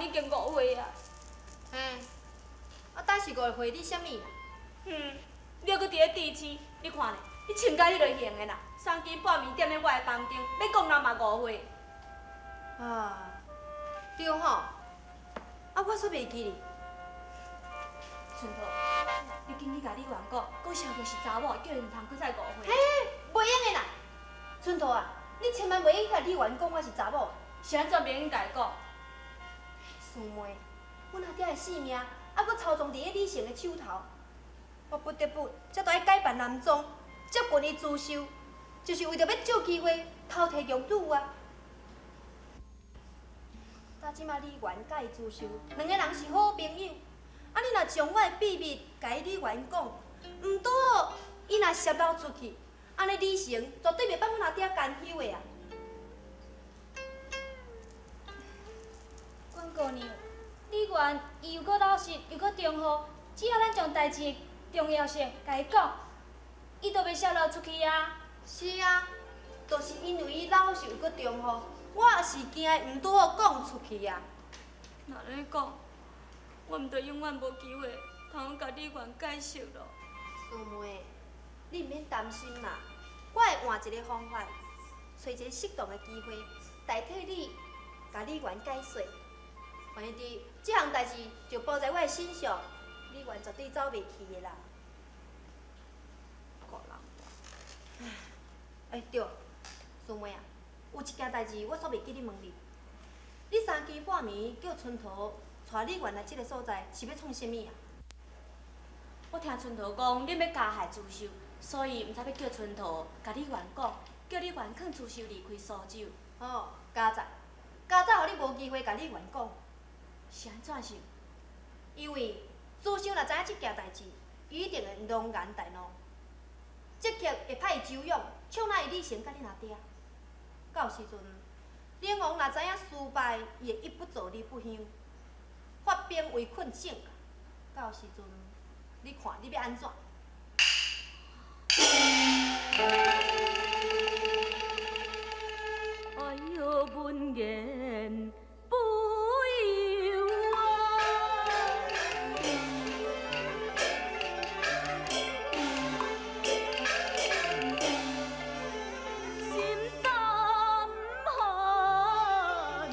已經誤會啊。嘿，啊，但是誤會你啥物？嗯，你猶閣佇咧智痴，你看咧，你穿甲彼落型的啦，三更半暝踮咧我的房間，欲講人嘛誤會。啊，對吼，啊，我煞袂記哩。春桃，你緊去共李元講，講小玉是查某，叫伊毋通閣再誤會。嘿，袂用的啦，春桃啊，你千萬袂用共李元講我是查某。是按怎袂用共伊講？師妹，阮阿爹的性命，猶閣操縱佇咧李成的手頭，我不得不才著愛改扮男裝，接近伊朱秀，就是為著欲借機會偷提玉女啊。到這馬李元佮伊朱秀兩个人是好朋友，啊，你若將我的秘密共伊李元講，毋拄好伊若泄露出去，按呢李成絕對袂放阮阿爹甘休的啊！關姑娘，李元伊又閣老實，又閣忠厚，只要咱將代誌的重要性共伊講，伊就袂泄露出去啊。是啊，就是因為伊老實又閣忠厚，我也是驚伊毋拄好講出去啊。若按呢講，我毋就永遠無機會通共李元解釋囉。師妹，你毋免擔心啦，我會換一个方法，揣一个適當的機會，代替你共李元解說。反正這項代誌就包在我的身上，李元絕對走袂去的啦。顧人。欸，對，師妹啊，有一件代誌我煞袂記得問你。你三更半暝叫春桃帶李元來這个所在，是欲創啥物啊？我聽春桃講，恁欲加害朱秀，所以毋知欲叫春桃共李元講，叫李元勸朱秀離開蘇州。哦，佳哉，佳哉，予你無機會共李元講。是按怎想？因為朱秀若知影這件代誌，伊一定會龍顏大怒，即刻會派伊周勇搶來伊李成佮恁阿爹。到時陣，靈王若知影事敗，伊會一不做二不休，發兵圍困鄭家。到時陣，你看你欲按怎？哎喲，文言不由我。心膽寒，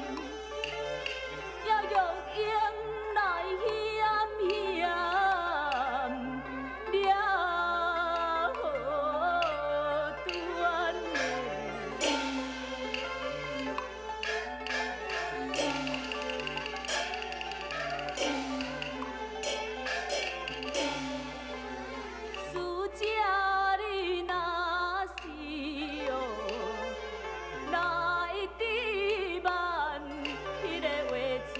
也玉英來險險了斷。師姐你若是哦來佇萬，彼个話字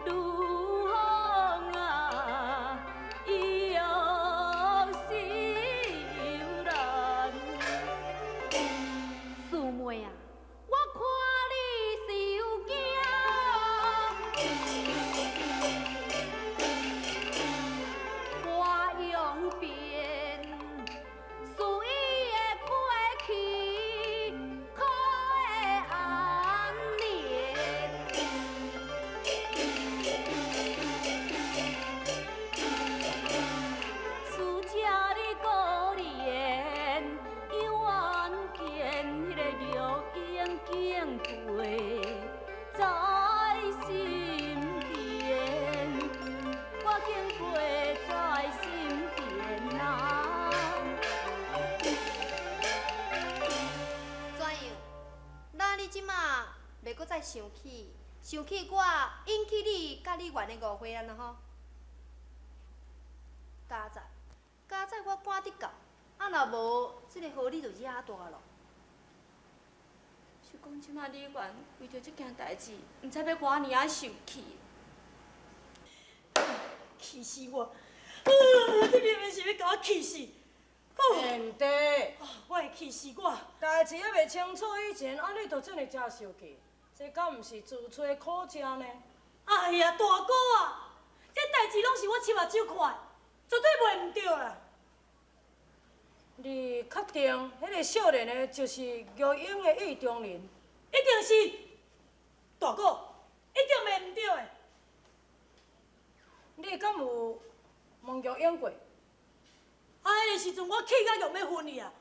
如風啊，伊又是難。師妹啊，我看你是有驚，花樣變，使伊的過去可會安寧？師姐你孤憐，永遠見彼个玉英敬陪在身邊，我敬陪在身邊啊。怎樣？那你這馬袂閣再生氣，生氣我引起你佮李元的誤會啊呢吼？佳哉，佳哉，我趕得到，啊若無，這个禍你就惹大咯。是講這馬李元為著這件代誌，毋知欲偌爾仔受氣。氣死我！啊，這明明是欲共我氣死！賢弟，我會氣死我！代誌猶未清楚以前，按呢就這呢遮受氣，這敢毋是自揣苦食呢？哎呀，大哥啊，這代誌攏是我親目睭看的，絕對袂毋對啦。你確定彼个少年的就是玉英的意中人？一定是。大哥，一定袂毋對的。你敢有問玉英過？啊，彼個時陣我氣甲欲欲昏去啊！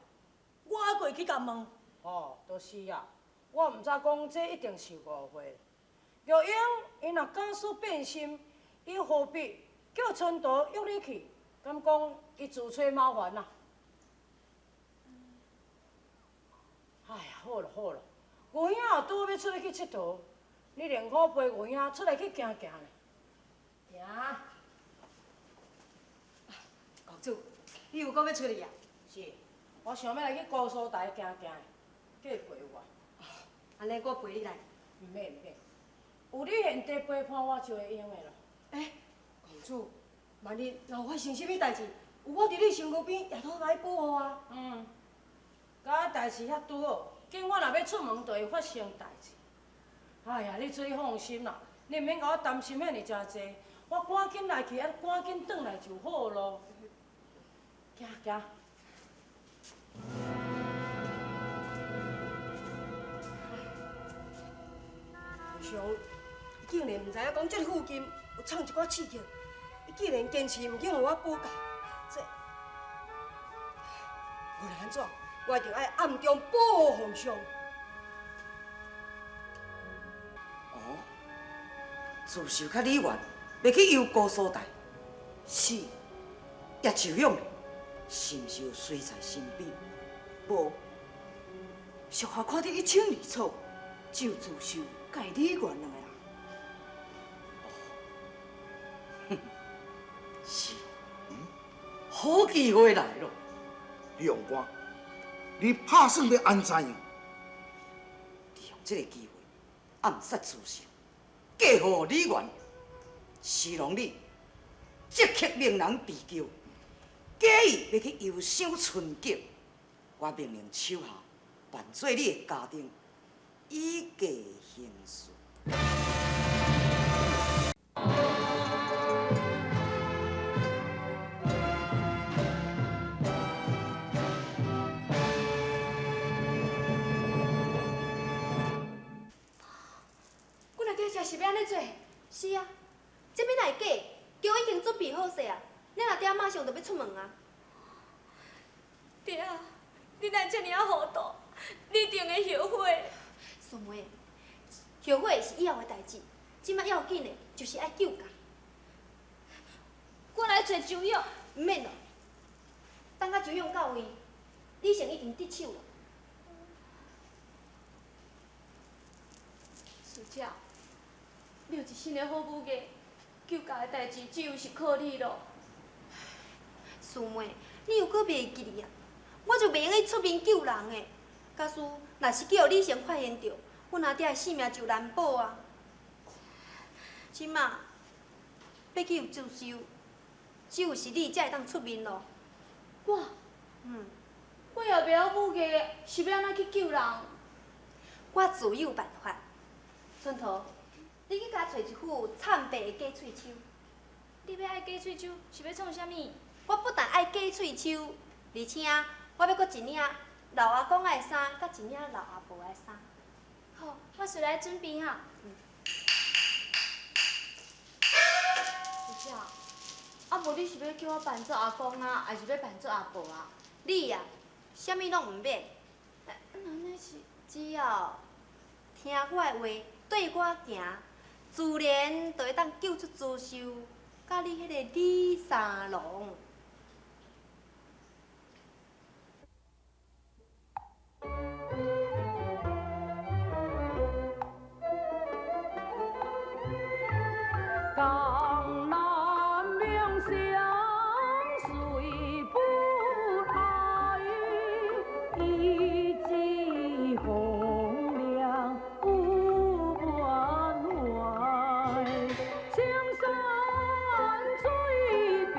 我猶過去共問。哦，就是啊，我毋知講這一定是誤會。玉英伊若假使變心，伊何必叫春桃約你去？敢講伊自揣麻煩啊？哎呀，好咯好咯，牛兄也拄好欲出去𨑨迌，你寧可陪牛兄出來去行行咧。行。公主，你又閣欲出去啊？是，我想欲來去姑蘇台行行，叫伊陪我。按呢我陪你來。毋免毋免，有你賢弟陪伴我就會用的啦。欸，公主，萬一若有發生啥物代誌，有我佇你身軀邊，也都來保護啊。嗯，佮代誌遐拄好，緊我若欲出門，就會發生代誌。哎呀，你做放心啦，你毋免共我擔心遐爾誠濟，我趕緊來去，啊趕緊轉來就好咯。行行。皇上，伊竟然毋知影講這附近有藏一寡刺客，伊竟然堅持毋肯予我保駕，這無論按怎，我一定愛暗中保護皇上。哦，自秀佮李元欲去遊姑蘇台，是葉秋勇是毋是有隨在身邊？無，屬下看得一清二楚，只有自秀佮李元兩个人。哦，是，好機會來咯！李永光，你拍算欲按怎樣？利用這个機會暗殺自秀，嫁予李元，施琅你即刻命人備轎，假意欲去遊賞春景。我命令手下扮做你的家丁，依計行事。阮阿爹是欲按呢做？是啊，這欲若會假，轎已經準備好勢啊，恁阿爹馬上就欲出門啊。爹啊，你哪這爾仔糊塗？你一定會後悔。素梅，後悔是以後的代誌，這擺要緊的就是愛救駕。我來揣周勇。毋免咯，等甲周勇到位，李成已經得手了。師姐，你有一身的好武藝，救駕的代誌只有是靠你咯。素梅，你又閣袂記哩啊？我就袂用得出面救人的，假使若是叫李成發現著，阮阿爹的性命就難保啊。這馬欲救自秀，只有是你才會當出面咯。我，我也袂曉武藝，是欲按怎去救人？我自有辦法。春桃，你去共揣一副慘白的假喙鬚。你欲愛假喙鬚，是欲創啥物？我不但愛假喙鬚，而且我欲閣一領老阿公的衫，佮一領老阿婆的衫。好，我隨來準備哈。師姐，啊無你是欲叫我扮做阿公啊，還是欲扮做阿婆啊？你啊，啥物攏毋免。那按呢是？只要聽我的話，綴我行，自然就會當救出朱秀，佮你彼个李三郎。江南名相谁不爱？一骑红娘有满怀，青山水边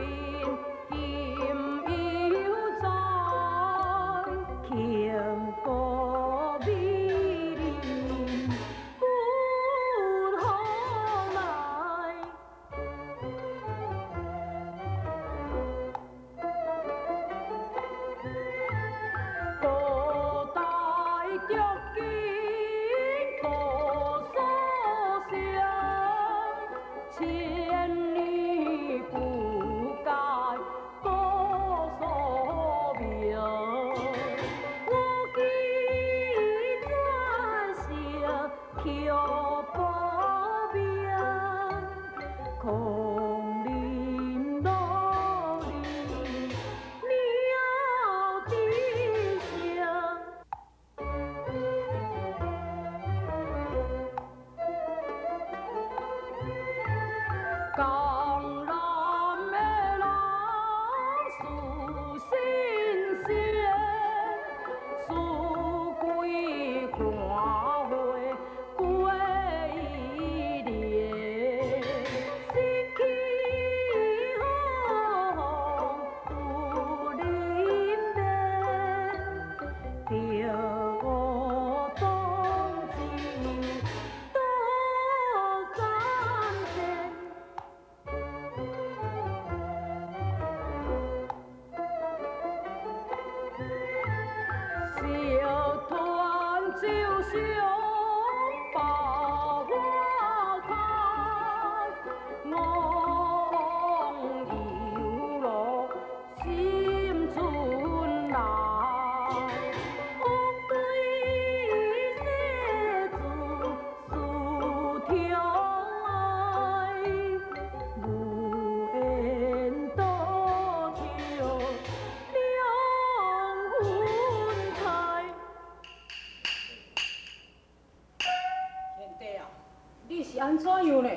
样呢？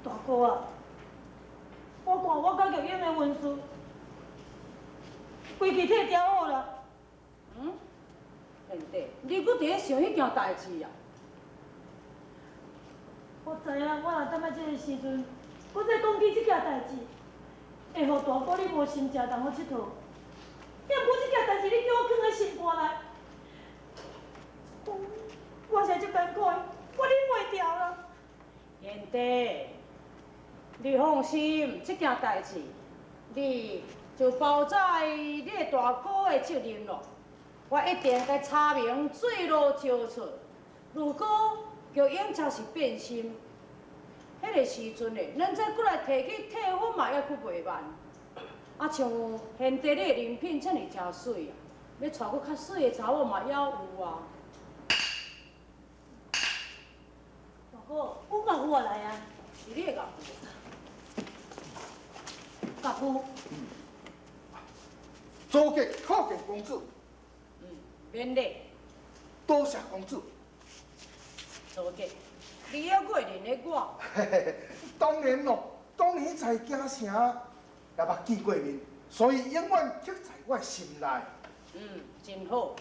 大哥啊，我看我佮玉英的婚事，规气退掉好啦。嗯？贤弟，你阁伫咧想彼件代志啊？我知影，我若踮仔这个时阵，阁再讲起这件代志，会予大哥你无心情同我𨑨迌。也毋过这件代志，你叫我囥佇心肝内，我实在足艰苦的，我忍袂牢啦。贤弟，你放心，这件代志，你就包在你的大哥的责任咯。我一定共查明水落石出。如果玉英真是变心，彼个时阵呢，咱再阁来提起退婚嘛，犹阁袂慢。啊，像贤弟你的人品遮尔诚媠啊，欲娶阁较媠的查某嘛，犹有啊。大哥，阮岳父也来啊。是你的岳父。岳父。祖国叩见公子。免礼。多谢公子。祖国，你犹阁会认得我？嘿嘿，当然咯，当年在京城也捌见过面，所以永远刻在我心内。嗯，真好。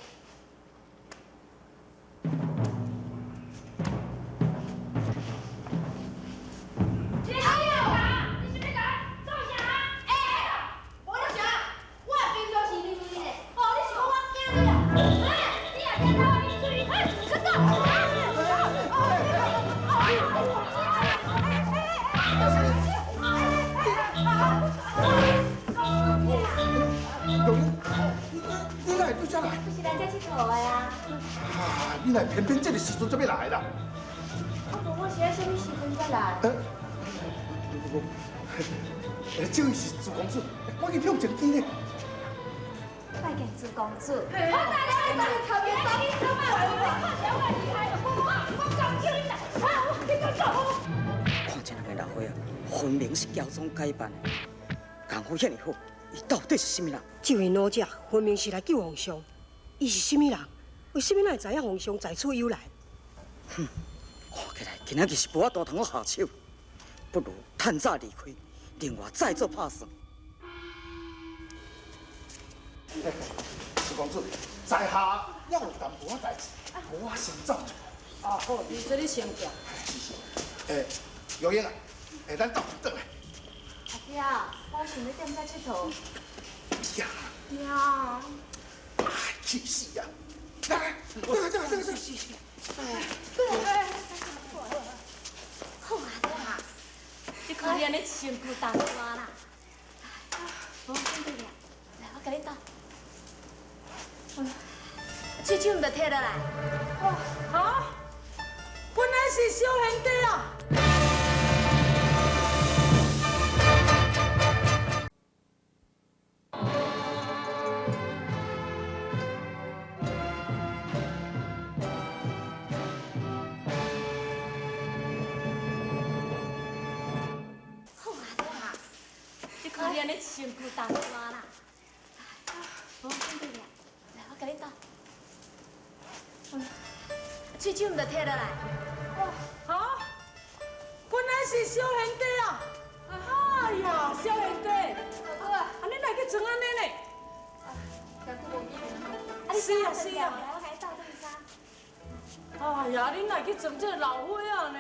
你来偏偏这个时阵才欲来啦？啊，无我是按啥物时阵才来？无，这位是朱公子，赶紧向前去呢。拜见朱公子。我大娘，你头面走，你走嘛，你看起来我厉害，我讲叫你来，你敢走？看这两个老伙仔，分明是乔装改扮的，功夫遐尔好，伊到底是啥物人？这位老者分明是来救皇上，伊是啥物人？为什么咱会知影皇上在此有来？哼，看起来今仔日是无法度通我下手，不如趁早离开，另外再做拍算。朱公子，在下还有淡薄仔代志，我先走一步。啊好，你这里先行。是是。欸，玉英啊，欸，咱斗阵转来。阿爹，我想欲踮遮𨑨迌。呀。爹。哎，气死啊！来，来，来，来，来，来。好啊，好啊，你看你按呢身躯重大啦。无，准备了，来，我共你倒。喙手毋著提落来。啊？原来是小贤弟啊！好啊，好啊，你看你按呢身躯重大啦。无，准备了，来，我共你倒。喙手毋著提落来。啊！原来是小贤弟啊！哎呀，小贤弟，大哥啊，啊你哪去装按呢呢？啊，久无见啊，是啊是啊。来，我共你倒顿衫。哎呀，你哪去装这个老伙仔呢？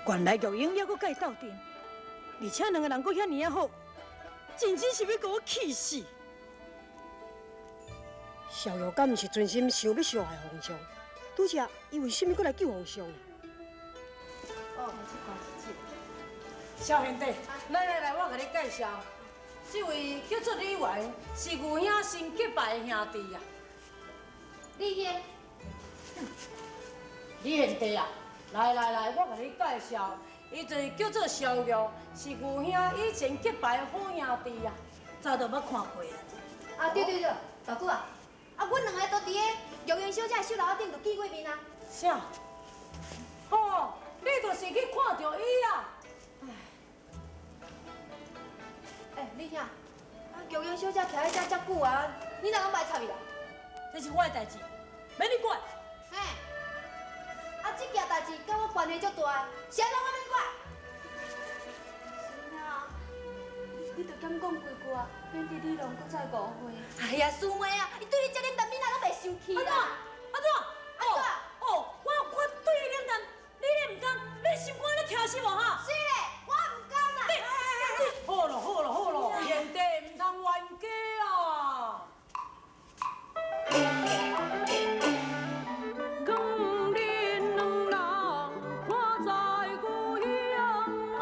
原来玉英犹阁佮伊斗阵，而且两个人阁遐尔仔好，真真是欲共我气死！萧玉敢毋是存心想欲伤害皇上？拄才伊为啥物阁来救皇上？哦，这小贤弟，来来来，我共你介绍，这位叫做李元，是牛兄新结拜的兄弟啊。李兄，李贤弟啊，来来来，我共你介绍，伊就是叫做萧玉，是牛兄以前结拜的好兄弟啊，早就捌看过啊。啊对对对，大哥啊，啊，阮两个都伫个玉英小姐的绣楼仔顶就见过面啊。啥？哦，你就是去看著伊啊？欸，李兄，啊，玉英小姐徛喺遮遮久啊，你哪拢袂插伊啦？这是我的代志，免你管。嘿，啊，这件代代誌佮我關係足大，誰攏我免管。師兄，你著減講幾句啊，免得李龍閣再誤會。哎呀，師妹啊，伊對你這冷淡，你哪攏袂生氣啦？安怎？安怎？哦，我對你冷淡，你咧毋甘，你心肝咧疼是無哈？是咧，我毋甘啦。好咯好咯好咯，賢弟毋通冤家啊！講恁兩人看在故鄉哦，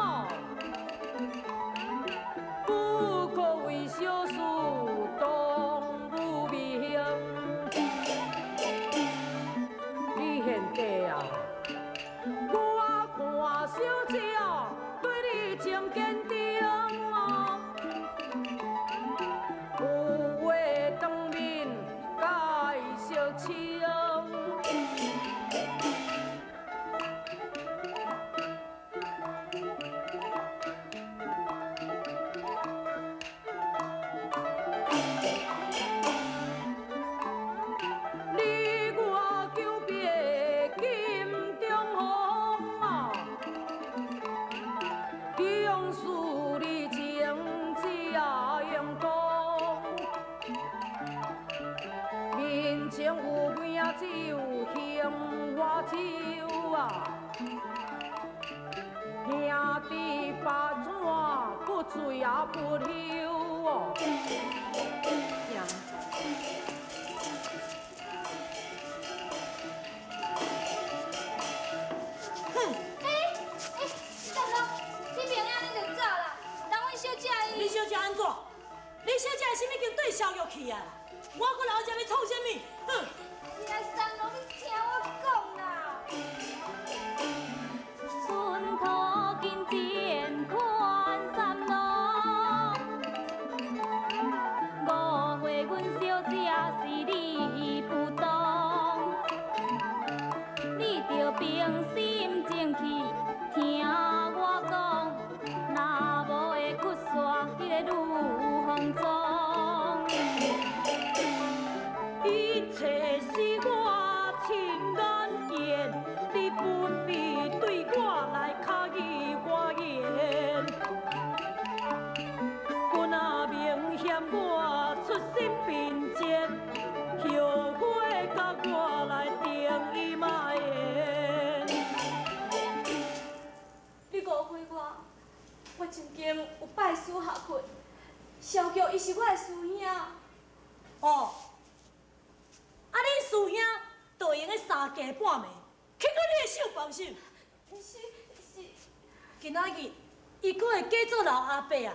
不可為小事當無明。李賢弟啊，我看小姐對你情堅定哦，有話當面解釋清。你我久別金中風啊，勇士你情這用功，面前有命只有杏花酒啊，兄弟把怎不醉也不休哦。娘，欸欸，三郎，你袂用按呢就走啦，等阮小姐伊。你小姐按怎？你小姐是已經對蕭玉去啊啦？我閣留這欲創啥物？哼！哎呀，三郎，你聽我講啦。寸土金錢寬三郎，誤會阮小姐是你不懂，你著平心靜氣聽我講，若無會屈煞彼个女風裝。一切是我親眼見，你不必對我來巧語花言。君若明嫌我出身貧賤，後悔共我來定伊嘛緣。你誤會我，我曾經有拜師學佛，蕭玉伊是我的師兄。哦，啊，恁師兄就會用得三更半暝去到你的繡房繡？毋是，是。今仔日伊閣會假做老阿伯啊，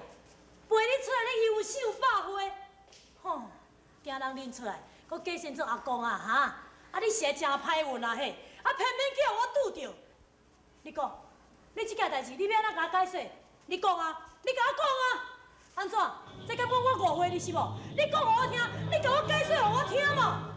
陪你出來咧遊繡百花，吼，驚人認出來，閣假裝做阿公啊哈？啊，你是會誠歹運啊嘿！啊，偏偏叫我拄著。你講，你這件代誌你欲按怎共我解釋？你講啊，你共我講啊！按怎？這根本我誤會你是無？你講予我聽，你共我解釋予我聽嘛？